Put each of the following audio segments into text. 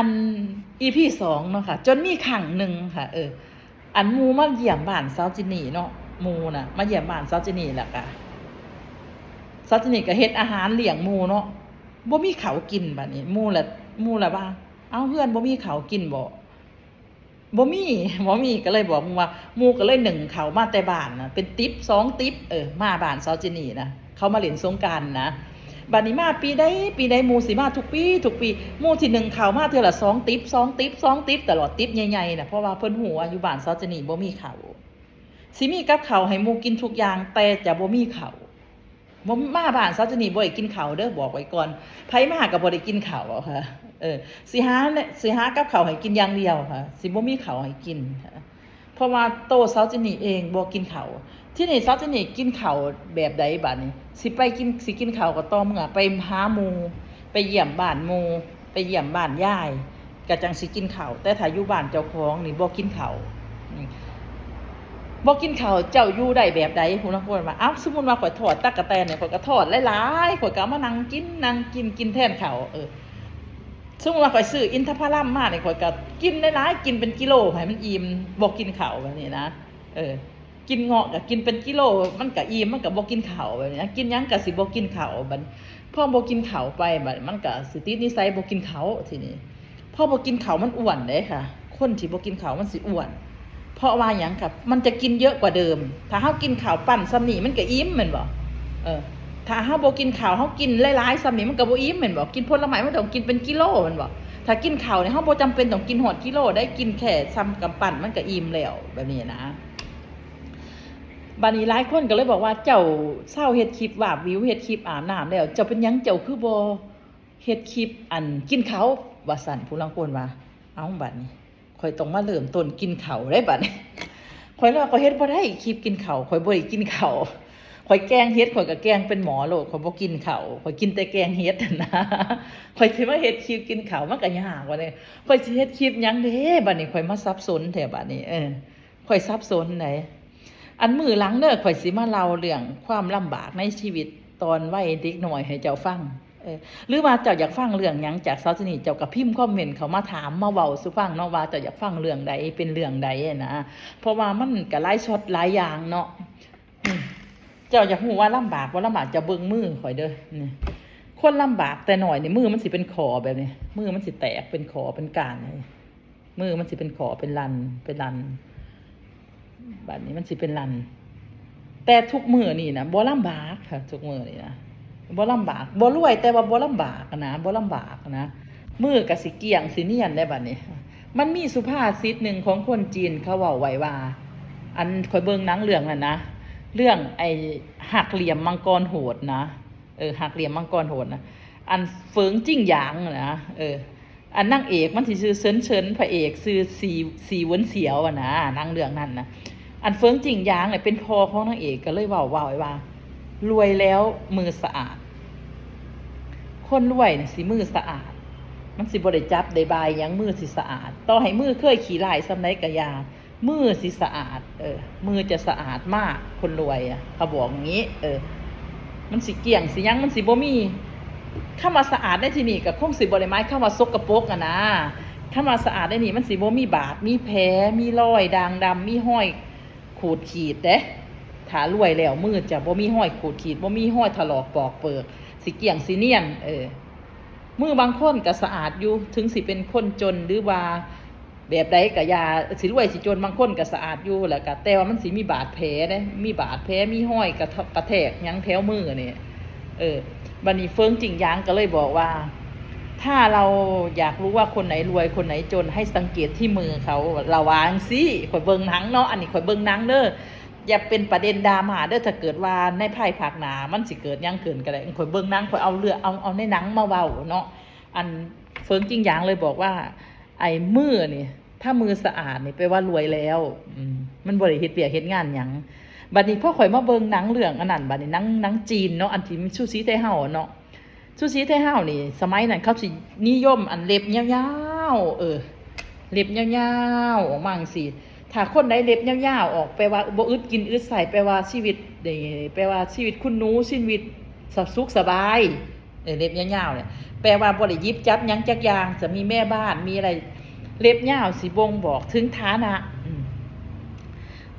ອັນ ອີພີສອງເນາະຄ່ະ ຈົນມີຄັ້ງໜຶ່ງຄ່ະ ເອີ ອັນໝູ່ມາຢ້ຽມບ້ານສາວເຈນນີ້ເນາະ ໝູ່ນະມາຢ້ຽມບ້ານສາວເຈນນີ້ ແລ້ວກະສາວເຈນນີ້ກະເຮັດອາຫານລ້ຽງໝູ່ເນາະ ບໍ່ມີເຂົ້າກິນ. ບາດນີ້ໝູ່ລະ ໝູ່ລະວ່າ ເອົ້າ ເຮືອນບໍ່ມີເຂົ້າກິນບໍ? ບໍ່ມີ ບໍ່ມີ ກະເລີຍບອກໝູ່ວ່າ ໝູ່ກະເລີຍໜຶ້ງເຂົ້າມາແຕ່ບ້ານນະ ເປັນຕິບສອງຕິບ ເອີ ມາບ້ານສາວເຈນນີ້ນະ ເຂົາມາຫຼິ້ນສົງການນະ. ບາດນີ້ມາປີໃດປີໃດ ໝູ່ຊິມາທຸກປີທຸກປີ ໝູ່ຊິໜຶ້ງເຂົ້າມາເທື່ອລະສອງຕິບສອງຕິບສອງຕິບຕະຫຼອດ ຕິບໃຫຍ່ໆນະ ເພາະວ່າເພິ່ນຮູ້ວ່າຢູ່ບ້ານສາວເຈນນີ້ບໍ່ມີເຂົ້າ ຊິມີກັບເຂົ້າໃຫ້ໝູ່ກິນທຸກຢ່າງ ແຕ່ຈະບໍ່ມີເຂົ້າ. ບໍ່ ມາບ້ານສາວເຈນນີ້ບໍ່ໄດ້ກິນເຂົ້າເດີ ບອກໄວ້ກ່ອນ ໃຜມາກະບໍ່ໄດ້ກິນເຂົ້າເອົາຄ່ະ ເອີ ຊິຫາ ຊິຫາກັບເຂົ້າໃຫ້ກິນຢ່າງດຽວຄ່ະ ຊິບໍ່ມີເຂົ້າໃຫ້ກິນ ເພາະວ່າໂຕສາວເຈນນີ້ເອງບໍ່ກິນເຂົ້າ. ທີນີ້ສາວເຈນນີ້ກິນເຂົ້າແບບໃດບາດນີ້ ຊິໄປກິນ ຊິກິນເຂົ້າກໍຕໍ່ເມື່ອໄປຫາໝູ່ ໄປຢ້ຽມບ້ານໝູ່ ໄປຢ້ຽມບ້ານຍາຍ ກະຈັ່ງຊິກິນເຂົ້າ ແຕ່ຖ້າຢູ່ບ້ານເຈົ້າຂອງນີ້ບໍ່ກິນເຂົ້າ ອືມ ບໍ່ກິນເຂົ້າ ເຈົ້າຢູ່ໄດ້ແບບໃດ? ຜູ້ລາງຄົນວ່າ ເອົ້າ ສົມມຸດວ່າຂ້ອຍທອດຕັກກະແຕນນີ້ ຂ້ອຍກະທອດຫຼາຍໆ ຂ້ອຍກະເອົາມານັ່ງກິນ ນັ່ງກິນ ກິນແທນເຂົ້າ ເອີ ສົມມຸດວ່າຂ້ອຍຊື້ອິນທະພະລຳມານີ້ ຂ້ອຍກະກິນຫຼາຍໆ ກິນເປັນກິໂລໃຫ້ມັນອີ່ມ ບໍ່ກິນເຂົ້າແບບນີ້ນະ ເອີ ກິນເງາະກະກິນເປັນກິໂລ ມັນກະອີ່ມ ມັນກະບໍ່ກິນເຂົ້າແບບນີ້ນະ ກິນຫຍັງກະຊິບໍ່ກິນເຂົ້າ. ບາດນີ້ພໍບໍ່ກິນເຂົ້າໄປ ບາດນີ້ມັນກະຊິຕິດນິໄສບໍ່ກິນເຂົ້າ ທີນີ້ພໍບໍ່ກິນເຂົ້າມັນອ້ວນເດ້ຄ່ະ ຄົນທີ່ບໍ່ກິນເຂົ້າມັນຊິອ້ວນ ເພາະວ່າຫຍັງ? ກະມັນຈະກິນເຍອະກວ່າເດີມ ຖ້າເຮົາກິນເຂົ້າປັ້ນສ່ຳນີ້ມັນກະອີ່ມແມ່ນບໍ່? ເອີ ຖ້າເຮົາບໍ່ກິນເຂົ້າ ເຮົາກິນຫຼາຍໆສ່ຳນີ້ມັນກະບໍ່ອີ່ມແມ່ນບໍ່? ກິນຜົນລະໄມ້ມັນຕ້ອງກິນເປັນກິໂລແມ່ນບໍ່? ຖ້າກິນເຂົ້ານີ້ ເຮົາບໍ່ຈຳເປັນຕ້ອງກິນຮອດກິໂລໄດ໋ ກິນແຄ່ສ່ຳກຳປັ້ນມັນກະອີ່ມແລ້ວ ແບບນີ້ນະ. ບາດນີ້ຫຼາຍຄົນກະເລີຍບອກວ່າ ເຈົ້າເຊົາເຮັດຄລິບວາບວິວ ເຮັດຄລິບອາບນ້ຳແລ້ວ ເຈົ້າເປັນຫຍັງເຈົ້າຄືບໍ່ເຮັດຄລິບອັນກິນເຂົ້າວ່າຊັ້ນ ຜູ້ລາງຄົນວ່າ. ເອົ້າ ບາດນີ້ຂ້ອຍຕ້ອງມາເລີ່ມຕົ້ນກິນເຂົ້າເດ້ບາດນີ້ ຂ້ອຍເລີຍວ່າ ຂ້ອຍເຮັດບໍ່ໄດ້ຄລິບກິນເຂົ້າ ຂ້ອຍບໍ່ໄດ້ກິນເຂົ້າ ຂ້ອຍແກງເຫັດ ຂ້ອຍກະແກງເປັນໝໍ້ໂລດ ຂ້ອຍບໍ່ກິນເຂົ້າ ຂ້ອຍກິນແຕ່ແກງເຫັດຫັ້ນນະ ຂ້ອຍຊິມາເຮັດຄລິບກິນເຂົ້າ ມັນກະຍາກບາດນີ້ ຂ້ອຍຊິເຮັດຄລິບຫຍັງເດ້ບາດນີ້ ຂ້ອຍມາສັບສົນແທ້ບາດນີ້ ເອີ ຂ້ອຍສັບສົນໃດ໋. ອັນມື້ຫຼັງເດີ ຂ້ອຍຊິມາເລົ່າເລື່ອງຄວາມລຳບາກໃນຊີວິດຕອນໄວເດັກນ້ອຍໃຫ້ເຈົ້າຟັງ ເອີ ຫຼືວ່າເຈົ້າຢາກຟັງເລື່ອງຫຍັງຈາກສາວເຈນນີ້ ເຈົ້າກະພິມຄອມເມັນເຂົ້າມາຖາມ ມາເວົ້າສູ່ຟັງເນາະ ວ່າເຈົ້າຢາກຟັງເລື່ອງໃດ ເປັນເລື່ອງໃດຫັ້ນນະ ເພາະວ່າມັນກະຫຼາຍຊັອດຫຼາຍຢ່າງເນາະ. ເຈົ້າຢາກຮູ້ວ່າລຳບາກບໍ່ລຳບາກ ເຈົ້າເບິ່ງມືຂ້ອຍເດີ ນີ້ ຄົນລຳບາກແຕ່ນ້ອຍນີ້ ມືມັນຊິເປັນຂໍແບບນີ້ ມືມັນຊິແຕກເປັນຂໍເປັນກ້ານ ມືມັນຊິເປັນຂໍເປັນລັນ ເປັນລັນ ບາດນີ້ມັນຊິເປັນລັນ. ແຕ່ທຸກມື້ນີ້ນະບໍ່ລຳບາກ ທຸກມື້ນີ້ນະບໍ່ລຳບາກ ບໍ່ລວຍ ແຕ່ວ່າບໍ່ລຳບາກນະ ບໍ່ລຳບາກນະ ມືກະຊິກ້ຽງຊິນຽນໄດ໋ບາດນີ້. ມັນມີສຸພາສິດໜຶ່ງຂອງຄົນຈີນ ເຂົາເວົ້າໄວ້ວ່າ ອັນຂ້ອຍເບິ່ງໜັງເລື່ອງນັ້ນນະ ເລື່ອງໄອ້ຮັກຫຼ່ຽມມັງກອນໂຫດນະ ເອີ ຮັກຫຼ່ຽມມັງກອນໂຫດນະ ອັນເຟີງຈິ້ງຢາງນະ ເອີ ອັນນາງເອກມັນຊິຊື່ເຊີນເຊີນ ພະເອກຊື່ສີ ສີຫວນສຽວຫັ້ນນະ ໜັງເລື່ອງນັ້ນນະ ອັນເຟີງຈິ້ງຢາງນີ້ເປັນພໍ່ຂອງນາງເອກ ກະເລີຍເວົ້າ ເວົ້າໄວ້ວ່າ ລວຍແລ້ວມືສະອາດ ຄົນລວຍນະຊິມືສະອາດ ມັນຊິບໍ່ໄດ້ຈັບໄດ້ບາຍຫຍັງ ມືຊິສະອາດ ຕໍ່ໃຫ້ມືເຄີຍຂີ້ຮ້າຍສ່ຳໃດກະຢ່າ ມືຊິສະອາດ ເອີ ມືຈະສະອາດມາກ ຄົນລວຍອະ ເຂົາບອກຫຍັງນີ້ ເອີ ມັນຊິກ້ຽງ ຊິຫຍັງ ມັນຊິບໍ່ມີ ຄຳວ່າສະອາດໃນທີ່ນີ້ກະຄົງຊິບໍ່ໄດ້ໝາຍຄວາມວ່າສົກກະປົກຫັ້ນນະ ຄຳວ່າສະອາດໃນນີ້ມັນຊິບໍ່ມີບາດ ມີແຜ ມີລອຍດ່າງດຳ ມີຮອຍຂູດຂີດເດ້ ຖ້າລວຍແລ້ວມືຈະບໍ່ມີຮອຍຂູດຂີດ ບໍ່ມີຮອຍຖະຫຼອກປອກເປີກ ຊິກ້ຽງຊິນຽນ ເອີ ມືບາງຄົນກະສະອາດຢູ່ ເຖິງຊິເປັນຄົນຈົນ ຫຼືວ່າ ແບບໃດກະຢ່າ ຊິລວຍຊິຈົນ ບາງຄົນກະສະອາດຢູ່ ແລ້ວກະ ແຕ່ວ່າມັນຊິມີບາດແຜເດ້ ມີບາດແຜ ມີຮອຍກະ ກະແທກຫຍັງແຖວມືນີ້ ເອີ ບາດນີ້ເຟີງຈິ້ງຢາງກະເລີຍບອກວ່າ ຖ້າເຮົາຢາກຮູ້ວ່າຄົນໃດລວຍ ຄົນໃດຈົນ ໃຫ້ສັງເກດທີ່ມືເຂົາ ລະວ່າຈັ່ງຊີ້ ຂ້ອຍເບິ່ງໜັງເນາະ ອັນນີ້ຂ້ອຍເບິ່ງໜັງເດີ ຢ່າເປັນປະເດັນດຣາມາເດີ ຖ້າເກີດວ່າໃນພາຍພາກໜ້າມັນຊິເກີດຫຍັງຂຶ້ນກະໄດ້ ຂ້ອຍເບິ່ງໜັງ ຂ້ອຍເອົາເລື່ອງ ເອົາ ເອົາໃນໜັງມາເວົ້າເນາະ ອັນເຟີງຈິ້ງຢາງເລີຍບອກວ່າ ໄອ້ມືນີ້ ຖ້າມືສະອາດນີ້ແປວ່າລວຍແລ້ວ ອືມ ມັນບໍ່ໄດ້ເຮັດວຽກເຮັດງານຫຍັງ. ບາດນີ້ພໍຂ້ອຍມາເບິ່ງໜັງເລື່ອງອັນນັ້ນ ບາດນີ້ໜັງ ໜັງຈີນເນາະ ອັນທີ່ຊູຊີໄທເຮົາເນາະ ຊູຊີໄທເຮົານີ້ ສະໄໝນັ້ນເຂົາຊິນິຍົມອັນເລັບຍາວໆ ເອີ ເລັບຍາວໆອອກມາຈັ່ງຊີ້ ຖ້າຄົນໃດເລັບຍາວໆອອກ ແປວ່າບໍ່ອຶດກິນອຶດໃຊ້ ແປວ່າຊີວິດນີ້ ແປວ່າຊີວິດຄຸນໜູ ຊີວິດສະ ສຸກສະບາຍ. ເອີ ເລັບຍາວໆ ເລີຍ ແປວ່າບໍ່ໄດ້ຫຍິບຈັບຫຍັງຈັກຢ່າງ ຈະມີແມ່ບ້ານ ມີອະໄລ ເລັບຍາວຊິບົ່ງບອກເຖິງຖານະ ອືມ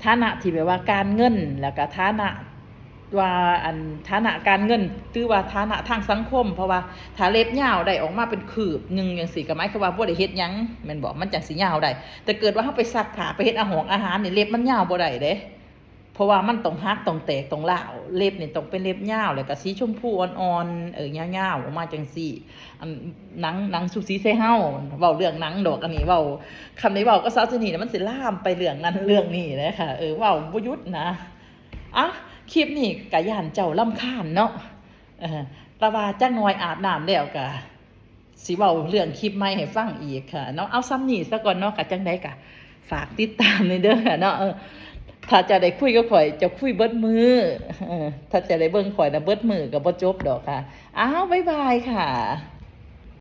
ຖານະທີ່ແບບວ່າການເງິນ ແລ້ວກະຖານະ ວ່າອັນ ຖານະການເງິນ ຫຼືວ່າຖານະທາງສັງຄົມ ເພາະວ່າຖ້າເລັບຍາວໄດ້ອອກມາເປັນຄືບໜຶ່ງຈັ່ງຊີ້ ກໍໝາຍຄວາມວ່າບໍ່ໄດ້ເຮັດຫຍັງແມ່ນບໍ່? ມັນຈັ່ງຊິຍາວໄດ້ ແຕ່ເກີດວ່າເຮົາໄປຊັກຜ້າ ໄປເຮັດອາຫານອາຫານນີ້ ເລັບມັນຍາວບໍ່ໄດ້ເດ້ ເພາະວ່າມັນຕ້ອງຫັກ ຕ້ອງແຕກ ຕ້ອງລ້າວ ເລັບນີ້ຕ້ອງເປັນເລັບຍາວ ແລ້ວກໍສີຊົມພູອ່ອນໆ ເອີ ຍາວໆ ອອກມາຈັ່ງຊີ້ ອັນ ໜັງ ໜັງຊຸກສີໃສ່ເຮົາ ເວົ້າເລື່ອງໜັງດອກ ອັນນີ້ເວົ້າ ຄຳນີ້ເວົ້າກັບສາວເຈນນີ້ ມັນຊິລາມໄປເລື່ອງນັ້ນເລື່ອງນີ້ເດ້ ເອີ ເວົ້າບໍ່ຢຸດນະ. ອ່ະ ຄລິບນີ້ກະຢ້ານເຈົ້າລຳຄານເນາະ ເອີ ແຕ່ວ່າຈັກໜ່ອຍອາບນ້ຳແລ້ວກະຊິເວົ້າເລື່ອງຄລິບໃໝ່ໃຫ້ຟັງອີກຄ່ະເນາະ. ເອົາສ່ຳນີ້ສາກ່ອນເນາະ ກະຈັ່ງໃດກະຝາກຕິດຕາມແດ່ເດີເນາະ ເອີ ຖ້າຈະໄດ້ຄຸຍກັບຂ້ອຍ ຈະຄຸຍເບິດມື້ ເອີ ຖ້າຈະໄດ້ເບິ່ງຂ້ອຍນະ ເບິດມື້ກະບໍ່ຈົບດອກຄ່ະ. ອ້າວ ບາຍບາຍຄ່ະ.